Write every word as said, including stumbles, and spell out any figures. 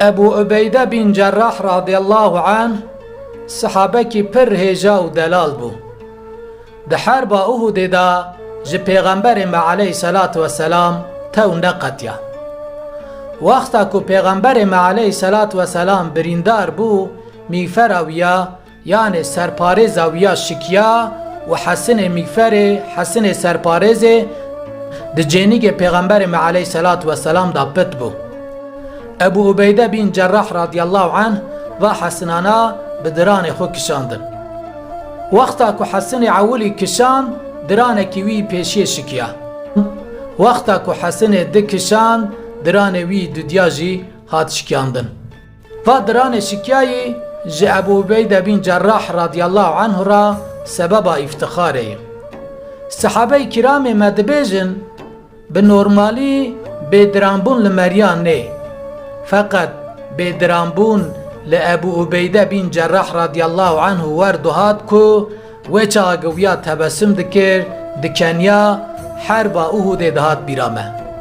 Ebu Ubeyde bin Cerrah radiyallahu anh, sihabekî pir hêja û delal bû. Di herba Uhudê de ji Pêxemberê me aleyhisselatu vesselam tew neqetiya. Wexta ku Pêxemberê me aleyhisselatu vesselam birîndar bû, mîgfera wî ya, yanê serparêza wî ya şikiya û hesinê mîgferê, hesinê serparêzê di cênîgê Pêxemberê me aleyhisselatu vesselam de pit bû. Ebu Ubeyde bin Cerrah radiyallahu anh va hesinana bi diranê xwe kişandin. Wexta ku hesinê ewilî kişand, diranekî wî pêşiyê şikiya. Wexta ku hesinê di kişand, diranê wî dudiya jî hat şikiyandin. Va diranê şikiyayî ji Ebu Ubeyde bin Cerrah radiyallahu anhu ra sebeba îftixarê ye. Sihabeyê kiramê me dibêjin, bi normalî bêdiranbûn li meriyan nê. Feqet bêdiranbûn li Ebu Ubeyde bin Cerrah radiyallahu anhu wer dihat ku wê çaxa ku wî ya tebessum dikir, dikeniya, herba Uhudê dihat bîra me.